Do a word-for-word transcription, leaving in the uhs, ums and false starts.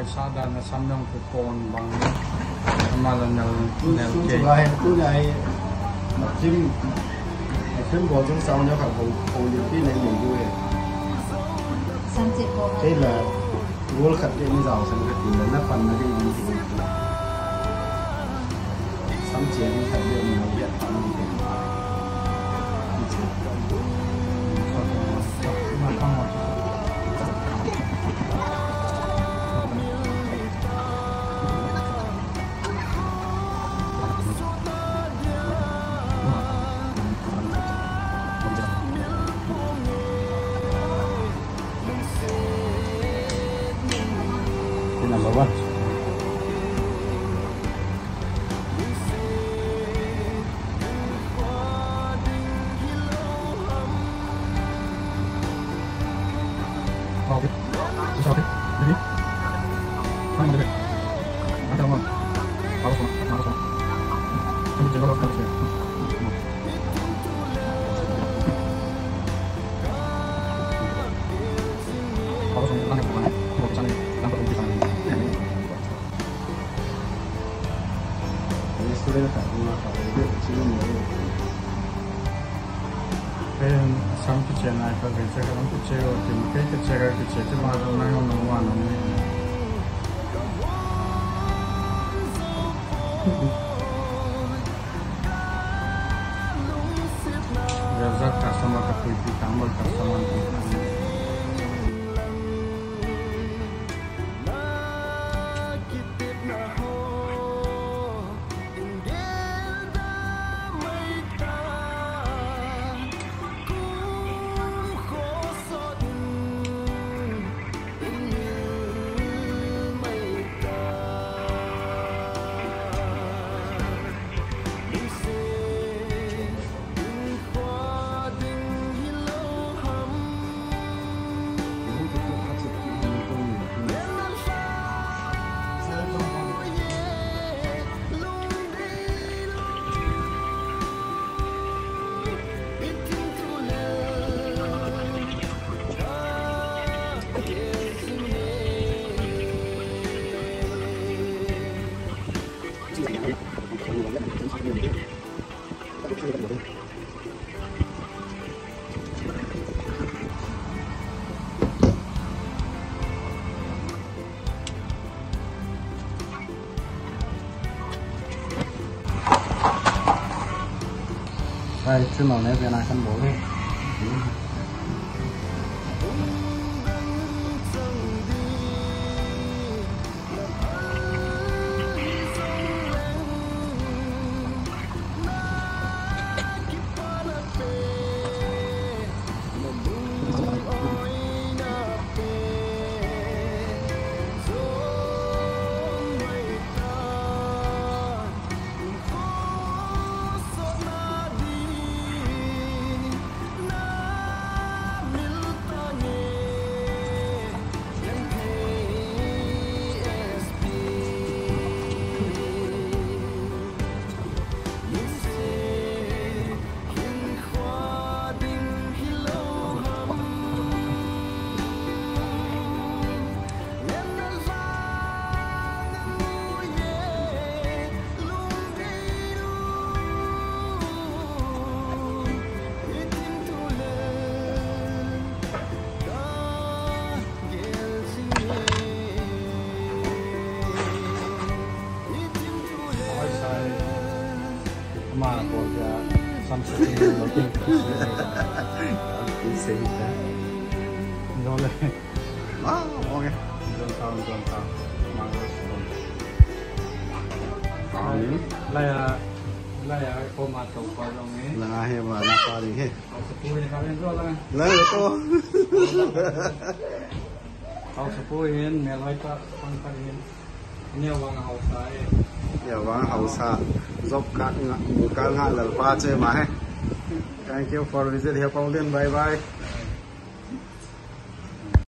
Sa dan a sam jong kipon bang. Ama la nel, nel ke. Tuni a hi, tuni a hi. Film, film bol jong sound jong khat ho, ho limpi nei nei diu e. Sam che bol. Kei la, role khat te ni jao sang khat ti la, na pan na ding ni ti. Sam che ni khat te ni, ya pan ni te. Number one. Ken sam kiche nai ka ve che ka lam kiche o, tin kei kiche ka kiche che ma dong nai o no wa no ni. Reserve customer ka tui pi tambol customer. Ai, chu no ne ve na kan bol e. Ama ko dia samsung lo tin. Lo le. Ah, okay. Zon town, zon town. Mango zon. Amin. Laya, laya ko ma to pa long e. Langa he ma na pa ri he. Hausapu hin karen zo la. La to. Hausapu hin melhoi pa pang karen. Neo vang hausa e. Neo vang hausa. Job card nga, card nga lalpa che ma he. Thank you for visit here, Paulin. Bye bye.